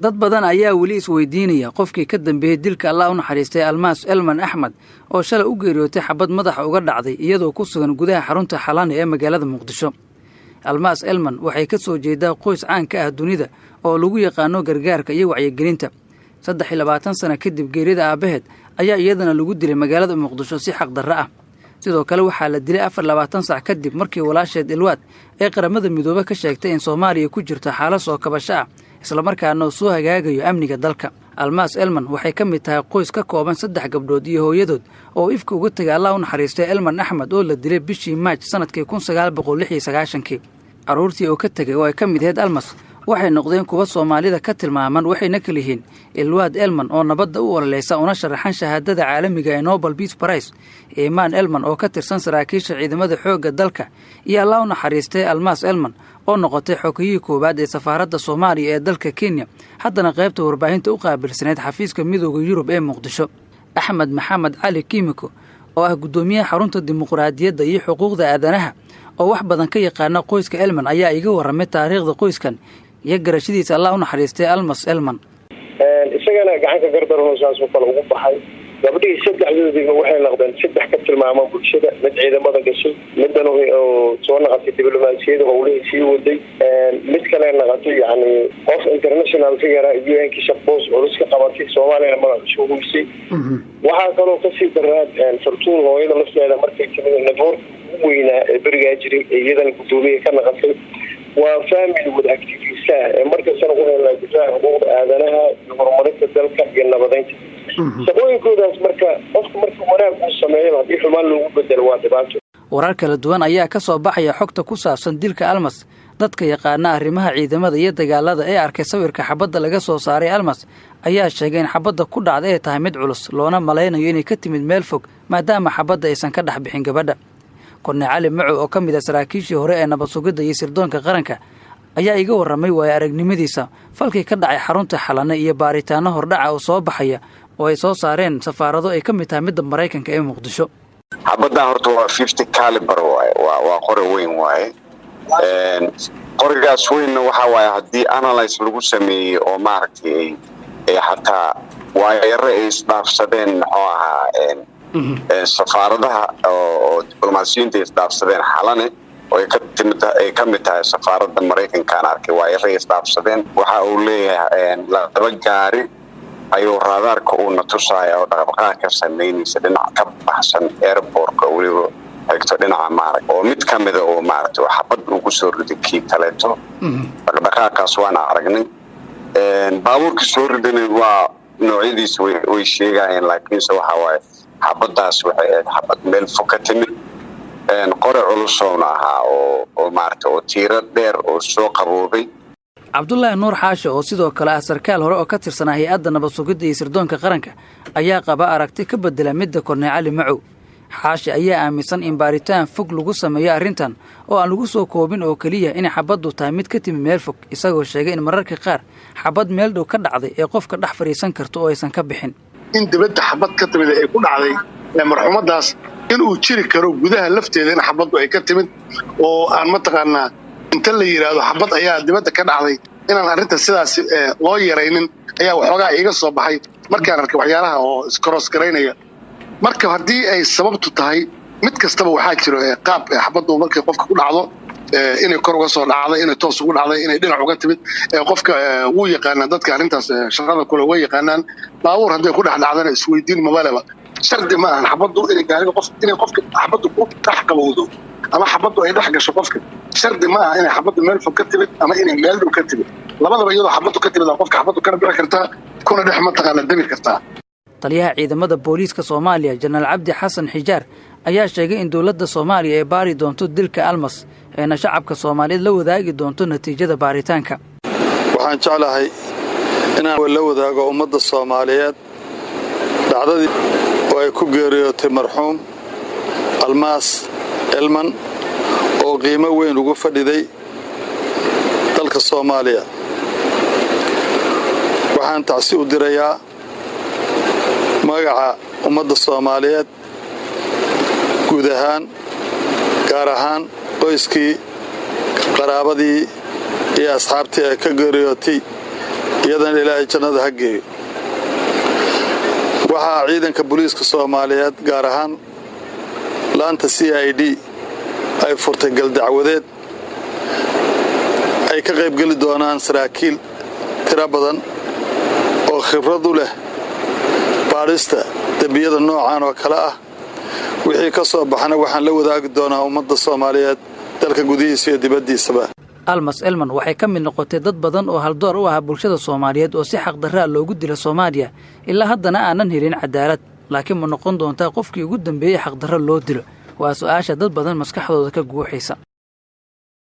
Dad badan ayaa weli isweydiinaya qofkii ka dambeeyey dilka Allah u naxariistay Almaas Elman Axmed, oo shalay u geeriyootay xabad madaxa uga dhacday iyadoo ku sugan gudaha xarunta Xalane ee magaalada Muqdisho. Almaas Elman waxay ka soo jeedaa qoys caan ka ah dunida oo lagu yaqaano gargaarka iyo wacyigelinta. 23 sano kadib geerida aabbaheed ayaa iyadana lagu dilay magaalada Muqdisho si xaqdarro ah. Sidoo kale waxaa la dilay 24 sac kadib markii walaasheed Ilwaad ee Qaramada Midoobe ka sheegtay in Soomaaliya ku jirto xaalad soo kabasho ah, islamarkaana uu soo hagaagayo amniga dalka. Almaas Elman waxay ka mid tahay qoys ka kooban saddex gabdhood iyo hooyadood oo ifka uga tegay Allah u naxariistay Elman Axmed, oo la dilay bishii Maaj sanadkii 1996-kii. Carruurtii oo ka tegay, oo ay ka mid ahayd Almas, waxay noqdeen kuwa Soomaalida ka tilmaaman, waxayna kaliyihiin Ilwaad Elman oo nabadda u ololeysa una sharaxan shahaadada caalamiga ee Nobel Peace Prize, Imaan Elman oo ka tirsan saraakiisha ciidamada xoogga dalka, iyo Allah u naxariistay Almaas Elman oo noqotay xogiyihii koowaad ee safaaradda Soomaaliya ee dalka Kenya, haddana qaybta warbaahinta u qaabilsaneyd xafiiska Midowga Yurub ee Muqdisho. Axmed Maxamed Cali Kiimiko, oo ah guddoomiyaha xarunta dimuqraadiyadda iyo xuquuqda aadanaha, oo wax badan ka yaqaana qoyska Elman, ayaa iga warramay taariikhda qoyskan iyo garashadiisa Allah u naxariistay Almas Elman. Isagana gacanka gardarno saasoo kale ugu baxay. Gabdhihii saddexdoodiiba waxay noqdeen saddex ka tilmaama bulshada: mid ciidamada gashay, midan oo soo naqatay diblomaasiyada howlihii sii waday, mid kale naqatay yani qof international figure, UN-ki shaqboos culus ka qabatay, Soomaaliyana magac usoo hoysay. Waxaa kaloo kasii daraa Fartuun, hooyada lafteeda, markay timid network ugu weynaa ee berigaa jiray ee iyadana guddoomiye ka naqatay. Waa family wada activist ah ee markastana u helnaa difaaca xuquuqda aadanaha iyo horumarinta dalka iyo nabadeynta shaqooyinkoodaas. Marka qofka marka wanaag uu sameeyo, haddii xumaan loogu bedelo, waa dhibaato. Warar kala duwan ayaa ka soo baxaya xogta ku saabsan dilka Almas. Dadka yaqaana arrimaha ciidamada iyo dagaalada ee arkay sawirka xabadda laga soo saaray Almas ayaa sheegay in xabadda ku dhacda ay tahay mid culus, loona malaynayo inay ka timid meel fog, maadaama xabadda aysan ka dhex bixin gabadha. Korney Cali Macow, oo ka mid ah saraakiishii hore ee nabad sugidda iyo sirdoonka qaranka, ayaa iga warramay waayo aragnimadiisa falkii ka dhacay xarunta Xalane iyo baaritaano hordhaca oo soo baxaya oo ay soo saareen safaarado ay ka mid tahay midda Maraykanka ee Muqdisho. Xabaddan horta waa 50 caliber waaye, waa qori weyn waaye. Qorigaas weynna waxa waaye haddii analyse lagu sameeyey oo maaragtay ay xataa waayaro ay isdhaafsadeen, muxuu ahaa, safaaradaha oo diblomaasiyiinta ay isdhaafsadeen Xalane, oo ay ka mid tahay safaaradda Maraykankaan arkay waayaro ay isdhaafsadeen, waxa uu leeyahay laba gaari ayuu raadaarka uuna tusaaya oo dhaqdhaqaaq ka samaynaysa dhinac ka baxsan airportka, weliba xigto dhinaca maarag, oo mid ka mida oo maaragtay oo xabad uu ku soo riday kii kaleeto. Dhaqdhaqaaqaas waana aragnay. Baabuurka soo ridana waa noocyadiisa way sheegayeen, laakiinse waxa waaye xabaddaas waxay ahayd xabad meel fog ka timid. Qore culusoona ahaa oo maaragtay oo tiiro dheer oo soo qaboobay. Cabdulaahi Nuur Xaashe, oo sidoo kale ah sarkaal hore oo ka tirsanaa hay-adda nabad sugidda iyo sirdoonka qaranka, ayaa qaba aragti ka bedela midda Korney Cali Macow. Xaashi ayaa aaminsan in baaritaan fog lagu sameeyo arrintan, oo aan lagu soo koobin oo keliya inay xabaddu tahay mid ka timi meel fog, isagoo sheegay in mararka qaar xabad meel dhow ka dhacday ee qofka dhex fadhiisan karto oo aysan ka bixin. In dibadda xabad ka timid ay ku dhacday marxuumadaas, inuu jiri karo gudaha lafteeda in xabaddu ay ka timid, oo aan mataqaanaa inta la yidhaahdo xabad ayaa dibadda ka dhacday, inaan arrinta sidaas loo yaraynin ayaa waxoogaa iiga soo baxay markaan arkay waxyaalaha oo iscross garaynaya. Marka haddii ay sababtu tahay mid kastaba, waxaa jiro qaab xabaddu markay qofka ku dhacdo, inay kor uga soo dhacday, inay toos ugu dhacday, inay dhinac uga timid, qofka wuu yaqaanaa. Dadka arrintaas shaqada kule way yaqaanaan. Baabuur hadday ku dhex dhacdana isweydiin mabaleba. Shardi ma ahan xabaddu inay gaariga qof, inay qofka xabaddu ku dhex qabowdo ama xabaddu ay dhex gasho qofka. Shardi ma aha inay xabaddu meel fog ka timid ama inay meel dhow ka timid. Labadaba iyadoo xabaddu ka timid qofka xabaddu kana bixi kartaa, kuna dhex mataqaana demi kartaa. Taliyaha ciidamada booliiska Soomaaliya, Jenaraal Cabdi Xasan Xijaar, ayaa sheegay in dowladda Soomaaliya ay baari doonto dilka Almas, ayna shacabka Soomaaliyeed la wadaagi doonto natiijada baaritaanka. Waxaan jeclahay inaan la wadaago ummadda Soomaaliyeed dhacdadii oo ay ku geeriyootay marxuum Almaas Elman, oo qiimo weyn ugu fadhiday dalka Soomaaliya. Waxaan tacsi u dirayaa magaca ummadda Soomaaliyeed guud ahaan, gaar ahaan qoyskii, qaraabadii iyo asxaabtii ay ka geeriyootay. Iyadana Ilaahay jannada ha geeyo. Waxaa ciidanka booliiska Soomaaliyeed, gaar ahaan laanta CID, ay furtay galdacwadeed ay ka qaybgeli doonaan saraakiil tiro badan oo khibrad u leh baadhista dembiyada noocan oo kale ah. Wixii ka soo baxana waxaan la wadaagi doonaa ummadda Soomaaliyeed, dalka gudihiisa iyo dibaddiisaba. Almas Elman waxay ka mid noqotay dad badan oo haldoor u ahaa bulshada Soomaaliyeed oo si xaqdarraa loogu dila Soomaaliya, ilaa haddana aanan helin cadaalad. Laakiin ma noqon doontaa qofkii ugu dambeeyey xaqdarro loo dilo? Waa su'aasha dad badan maskaxdooda ka guuxaysa.